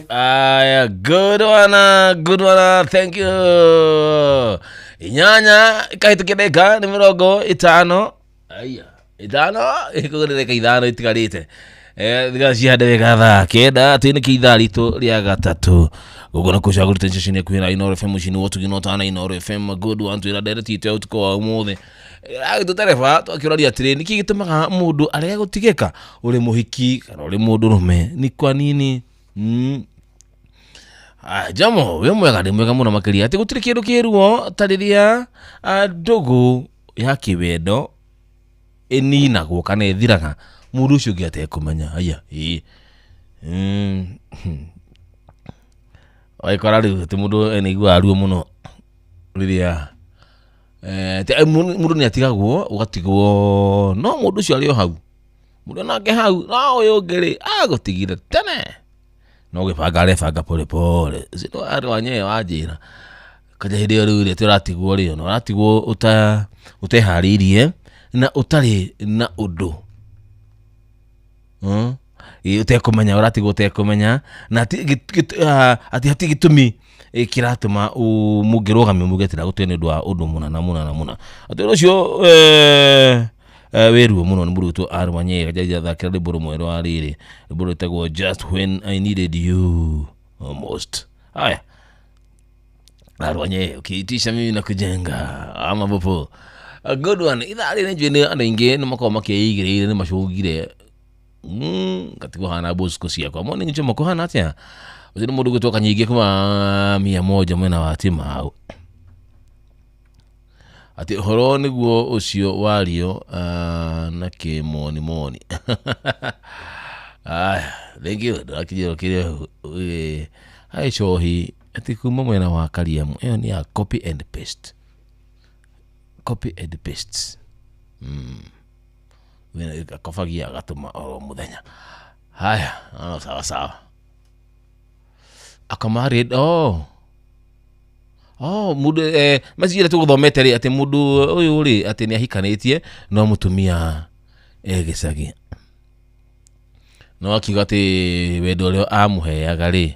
Aya, good one, good one, thank you. 8 ikahĩtũkia ndagĩka nĩ 50. Aya, 5 ĩkũgũrĩ ndagĩka 5 itigarĩte. Thigara cihande wega thaa 9 twĩnĩke ithaa ritũ rĩa gatatũ. Gũkũ nĩ kũcagũrĩte ceceni ya kwĩra Inooro FM mũciĩ-inĩ wa Ũtugi na Ũtana Inooro FM good one twĩra ndereti itũ ya ũtukũ wa ũmũthĩ. Agĩtũtereba twakĩũrania atĩrĩ nĩkĩ gĩtũmaga mũndũ arege gũtigĩka ũrĩ mũhiki kana ũrĩ mũndũrũme ni kwa nini? Jomo wĩ mwega nĩ mwega mũno makĩria atĩ gũtirĩ kĩndũ kĩruo ta rĩrĩa ndũgũ ya kĩwendo ĩninagwo kana ĩthiraga mũndũ ũcio ũngĩ atekũmenya. Aya, ĩĩ. Wagĩkora rĩu atĩ mũndũ nĩaiguaga ruo mũno rĩrĩa mũndũ nĩ atigagwo ũgatigwo no mũndũ ũcio arĩ o hau mũndũ nake hau no ũyũ ũngĩ rĩ agũtigire tene no gĩbanga arebanga pole pole ũcio arĩ wa nyewe wanjĩra kanja hĩndĩ ĩyo rĩu rĩ tũratigwo rĩ ona ũratigwo ũteharĩirie na ũtarĩ na ũndũ. Ĩ, ũtekũmenya ũratigwo ũtekũmenya na atĩ hatirĩ gĩtũmi kĩratũma mũngĩrũgamio muge atĩ ndagũtigire nĩ ũndũ wa ũndũ mũna na mũna na mũna. Atĩ ũndũ ũcio wĩ ruo mũno nĩ mũndũ wĩtwo Arwanyega njaja athakĩra rwĩmbo rũmwe rwa rĩrĩ rwĩmbo rwĩtagwo Just When I Needed You Most. Haya, Arwanyega ukiitisha mimi na kujenga ama popo. A good one. Ithaa rĩrĩ njũĩ nĩ andũ aingĩ nĩ makoragwo makĩigĩrĩire nĩ macũngire. Ngatigwo hana Bosco ciakwa. Morning Jomo, kũhana atĩa? Ũcio nĩ mũndũ ũgwĩtwo Kanyingĩ kuma 100 mwena wa Timau. Atĩ ũhoro nĩguo ũcio wario na kĩmoni moni. Aya, thank you. Ndĩrakinyĩrwo kĩrĩa, ai cohi atĩ kuma mwena wa Kariamu ĩyo nĩ ya copy and paste. Copy and paste. Wĩna akobagia agatũma oro mũthenya. Haya, no sawa sawa. Akamarĩ, oh. Oh, mũndũ, message ĩrĩa tũgũthomete rĩ, atĩ mũndũ ũyũ rĩ, atĩ nĩ ahikanĩtie no mũtumia e gĩcagi. No akiuga atĩ wendo ũrĩa amũheaga rĩ,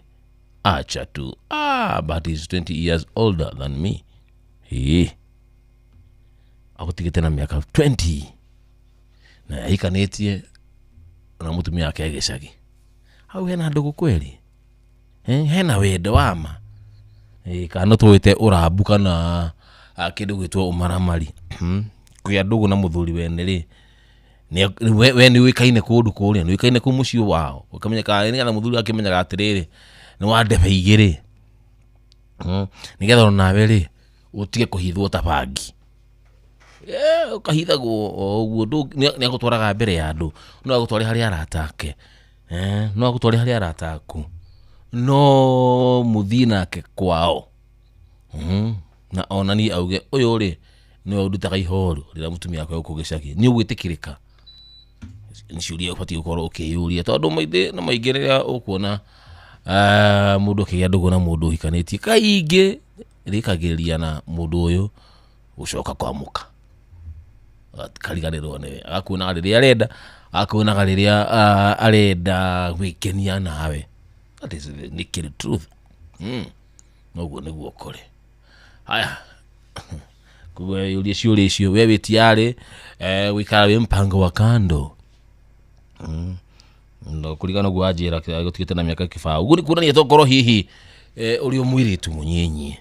acha tu. But he's 20 years older than me. Ĩĩ. Agũtigĩte na mĩaka 20. Na ahikanĩtie na mũtumia wake e gĩcagi. Hau hena ndũgũ kweli? Hena wendo wa ma? Kana no tũwĩte ũrambu kana kĩndũ gwĩtwo ũmaramari. Kũgĩa ndũgũ na mũthuri wene rĩ, we nĩ ũĩkaine kũndũ kũrĩa, nĩ ũĩkaine kũu mũciĩ wao. Ũkamenyeka nĩgetha mũthuri akĩmenyaga atĩrĩrĩ, nĩ wa ndebe igĩrĩ. Nĩgetha onawe rĩ, ũtige kũhithwo ta bangi. Ũkahithagwo o ũguo, nĩ agũtwaraga mbere ya andũ, no agũtware harĩ arata ake. No agũtware harĩ arata aku. No mũthiĩ nake kwao. Na onanie auge ũyũ rĩ, nĩwe ũndutaga ihoru rĩrĩa mũtumia wakwa egũkũ gĩcagi. Nĩ ũgwĩtĩkĩrĩka? Nĩ ciũria ũbatiĩ gũkorwo ũkĩyũria, tondũ maingĩ na maingĩ rĩrĩa ũkuona mũndũ akĩgĩa ndũgũ na mũndũ ũhikanĩtie, kaingĩ rĩkagĩrĩria na mũndũ ũyũ gũcoka kwa mũka. Akariganĩrwo nĩwe, agakuonaga rĩrĩa arenda, agakuonaga rĩrĩa arenda gwĩkenia nawe. That is the naked truth. Noguo nĩguo kũrĩ. Haya. Koguo yũria ciũria icio, we wĩ tayari gũikara wĩ mpango wa kando? No kũringana ũguo wanjĩra gũtigĩte na mĩaka kĩbaũ. Ũguo nĩ kuonania tokorwo hihi ũrĩ o mũirĩtu mũnyinyi.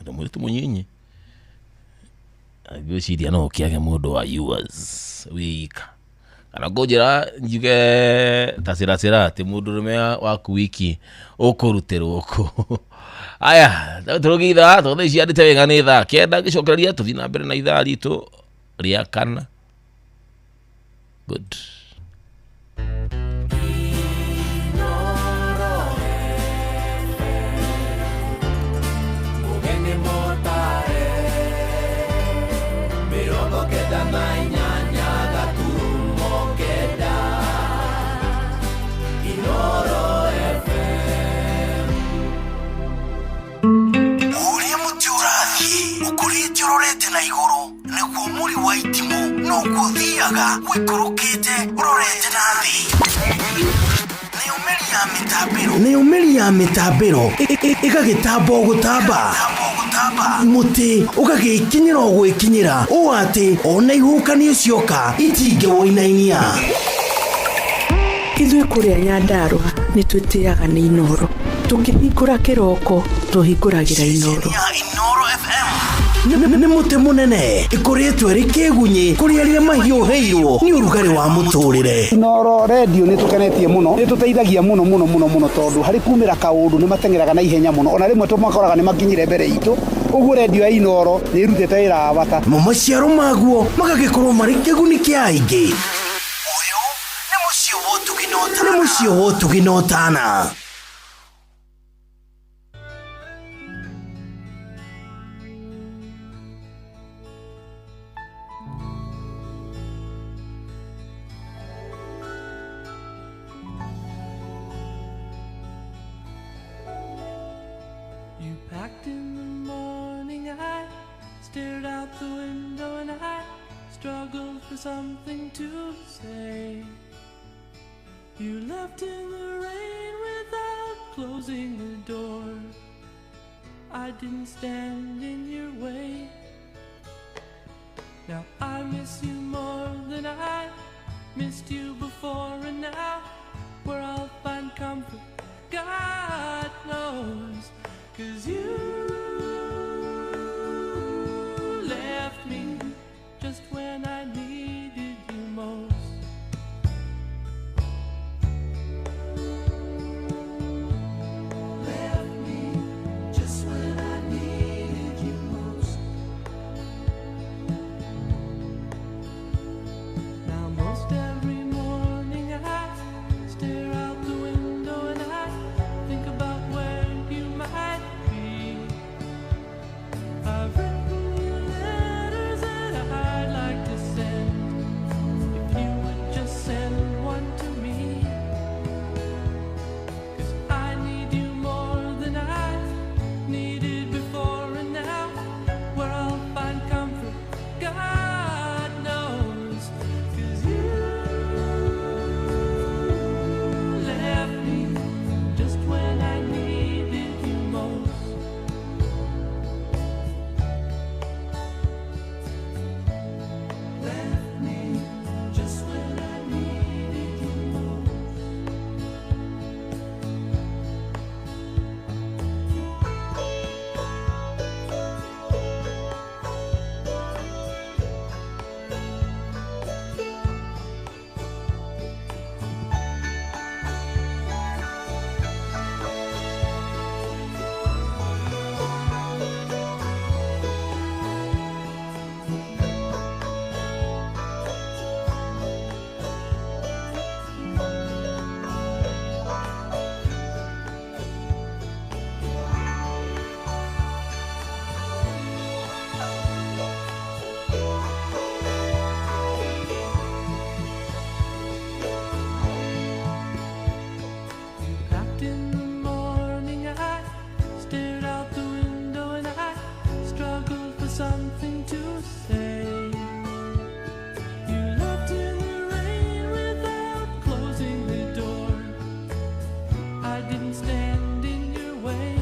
Ũrĩ mũirĩtu mũnyinyi. Ngwĩciria no ũkĩage mũndũ wa yours wĩika. Kana ngũnjĩra njuge ta cĩra cĩra atĩ mũndũrũme waku wiki ũkũrutĩrwo kũ. Aya, tũrũgie ithaa, tondũ thaa ici yandĩte wega nĩ thaa 9, ngĩcokereria tũthiĩ na mbere na ithaa ritũ rĩa kana. Good. Ũrorete na igũrũ nĩguo mũri wa itimũ noguo ũthiaga ũikũrũkĩte ũrorete na thĩ. Nayo mĩri ya mĩtambĩro ĩgagĩtamba o gũtamba, mũtĩ ũgagĩkinyĩra o gwĩkinyĩra, ũũ atĩ ona ihuhũkanio cioka itingĩwũinainia. Ithuĩ kũrĩa Nyandarũa nĩ twĩtĩaga nĩ Inooro. Tũkĩhingũra kĩroko tũhingũragĩra Inooro. Nĩ mũtĩ mũnene ĩkũrĩtwo ĩrĩ kĩgunyĩ kũrĩ arĩa mahiũhĩirwo nĩ ũrugarĩ wa mũtũrĩre. Inooro redio nĩ tũkenetie mũno, nĩ tũteithagia mũno mũno mũno mũno, tondũ harĩ kumĩra kaũndũ nĩ mateng'eraga na ihenya mũno, ona rĩmwe tũmakoraga nĩ makinyire mbere itũ. Ũguo redio ya Inooro nĩ ĩrutĩte wĩra wa bata. Mo maciaro maguo magagĩkorwo marĩ kĩguni kĩa aingĩ. Nĩ mũciĩ wa ũtugi na ũtana. You packed in the morning, I stared out the window and I struggled for something to say. You left in the rain without closing the door. I didn't stand in your way. Now I miss you more than I missed you before, and now where I'll find comfort, God knows. 'Cause you left me just when I needed you most. Left me just when I needed you most. Now most every morning I stare out the window and I think about where you might be. I've written you letters that I'd like to send, if you would just send one to me. 'Cause I need you more than I needed before, and now where I'll find comfort, God knows. 'Cause you left me just when I needed you most. Left me just when I needed you most. Packed in the morning, I stared out the window and I struggled for something to say. You left in the rain without closing the door. I didn't stand in your way.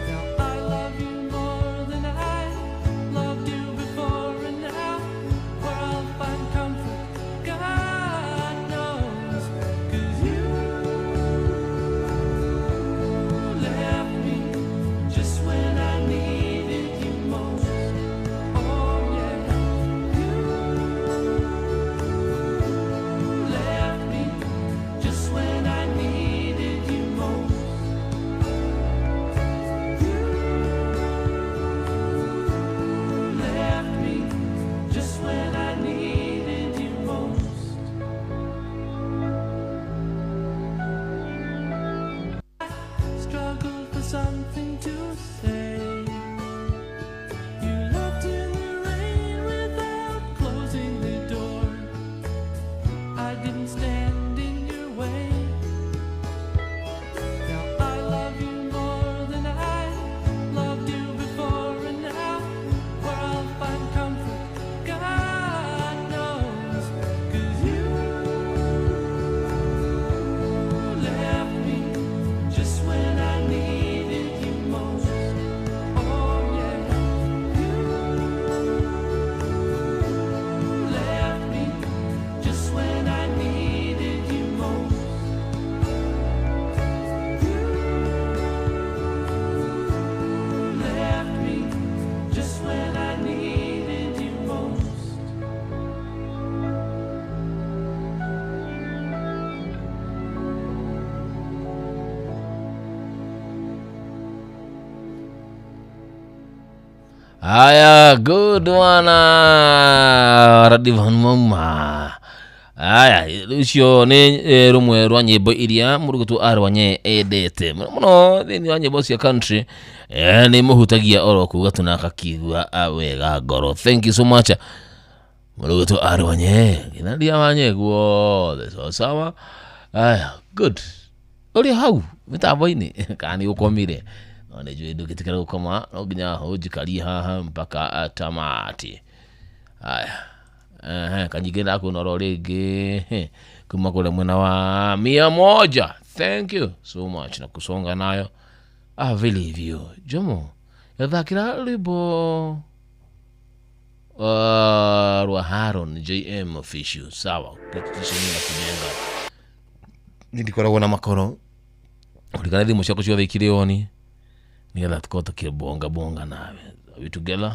Now I love you more than I loved you before, and now where I'll find comfort, God knows. 'Cause you left me just when I needed you most. Haya, good one, Radivan Mama. Aya, rũcio nĩ rũmwe rwa nyĩmbo iria mũrugĩtwo arwanye endete mũno mũno thĩinĩ wa nyĩmbo cia country, nĩ mũhutagia oro kuga tunakakigua wega ngoro. Thank you so much, mũrugĩtwo arwanye gĩthandia wanye guothe sawa sawa. Aya, good, ũrĩ hau mĩtambo-inĩ kana nĩ ũkomire? No nĩ njũĩ ndũngĩtĩkĩra gũkoma, no nginya ũnjikarie haha mpaka tamati. Aya. Ehe, kanyingĩ ndakuona oro rĩngĩ kuma kũrĩa mwena wa 100. Thank you so much na kusonga nayo vilivyo. Jomo yathakĩra rwĩmbo rwa Haron JM Official. Sawa, kitisho na kujenga nĩ ndikoragwo na makoro urikana thimũ ciaku ciothe ikĩrĩ oni nĩgetha tũkorwo tũkĩbonga bonga nawe. Are we together?